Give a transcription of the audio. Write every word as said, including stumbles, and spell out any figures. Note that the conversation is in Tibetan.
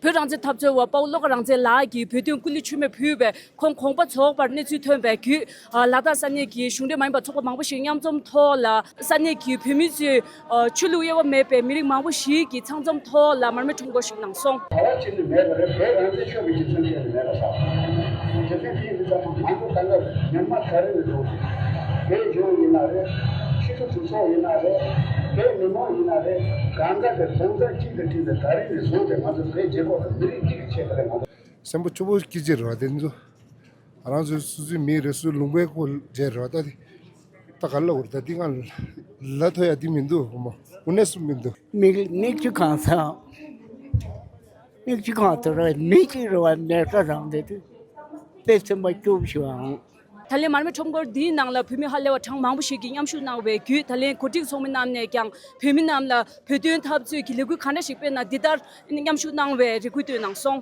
བོད་རང་བཙན་འཐབ་རྩོད་པ་དཔའ་བོ་བློ་དགའ་རང་བཙན་ལགས་ཀྱིས་བོད་དོན་སྐུ་ལུས་མཆོད་མེ་ཕུལ་བའི་ཁོང་དགོངས་པ་རྫོགས་པར་གནས་ཚུལ་ཐོན་པའི་བརྒྱུད། ལ་དྭགས་ས་གནས་ཀྱི་གཞུང་འབྲེལ་མ་ཡིན་པ་ཚོགས་པ་མང་པོ་ཞིག་མཉམ་འཛོམས་ཐོག་ལ། ས་གནས་ཀྱི་བོད་མི་ཚོས་ཆོས་ལུགས་དབྱེ་བ་མེད་པའི་མི་རིགས་མང་པོ་ཞིག་གིས་ཚང་འཛོམས་ཐོག་ལ་མར་མེ་ཁྲོམ་སྐོར་ཞིག་གནང་སོང་། ག་བ་ཅིག་ནས་མེད་པ་རེད། བོད་རང་བཙན་ཆོས་ཀྱི་རྒྱུ་མཚན་བཤད་ནས་མེད་པ་ས། རྒྱུ་མཚན་དེ་ཡིན་ཙང་ང་ཚོ་ད་ལྟ་ཉམས་མ་ད་རེས་ནས་བཟུང་སྟེ། བོད་ལྗོངས་ཡིན་ན་རེད། ཕྱི་དྲོ་གྲོས་ཚོགས་ཡིན་ན་རེད། བོད་མི་མང་ཡིན་ན་རེད། གང་ག་དེ་རྫོང་རྩ་གཅིག་ཏུ་བསྒྲིལ་ནས་ད་རེས་ནས་བཟུང་སྟེ་ང་ཚོ་བོད་རྒྱལ་ཁབ་དང་མི་རིགས་གཅིག་གི་ཆེད་དུ་རེད། ང་ཚོ་སེམས་པ་སྐྱོ་པོ་སྐྱིད་ཅིག་རེད་བ། དེ་ཚོ་རང་ཚོའི་སོ་སོའི་མི་རེ་ཟུང་ལུང་པའི་སྐོར་བྱས་རེད་བ། ད་དེ་ད་ག་ལ་འུར་ད་འདི་ང་ལ་ཐོ་ཡ་འདི་མི་འདུག་ཧོ་མོ། དངོས་གནས་སུ་མི་འདུག་མིག་མིག་ཆུ་གང་ས། མིག་ཆུ་གང་ཐོ་ར་མི་གཅིག་རེད་བ། ནས་ས་རང་དེ་དུ་དཔེ་སེམས་པ་སྐྱོ་པོ་ཞིག་ཨང་། ད་ལན་མར་མེ་ཁྲོམ་སྐོར་འདིའི་ནང་ལ་བོད་མི་ཧ་ལས་པ་གྲངས་མང་པོ་ཞིག་གིས་མཉམ་ཞུགས་གནང་བའི་བརྒྱུད། ད་ལན་གོ་སྒྲིག་ཚོགས་མི་རྣམས་ནས་ཀྱང་བོད་མི་རྣམས་ལ་བོད་དོན་འཐབ་རྩོད་ཀྱི་ལས་འགུལ་ག་འདྲ་ཞིག་སྤེལ་ན་འདི་ལྟར་མཉམ་ཞུགས་གནང་བའི་རེ་སྐུལ་བཏོན་གནང་སོང་།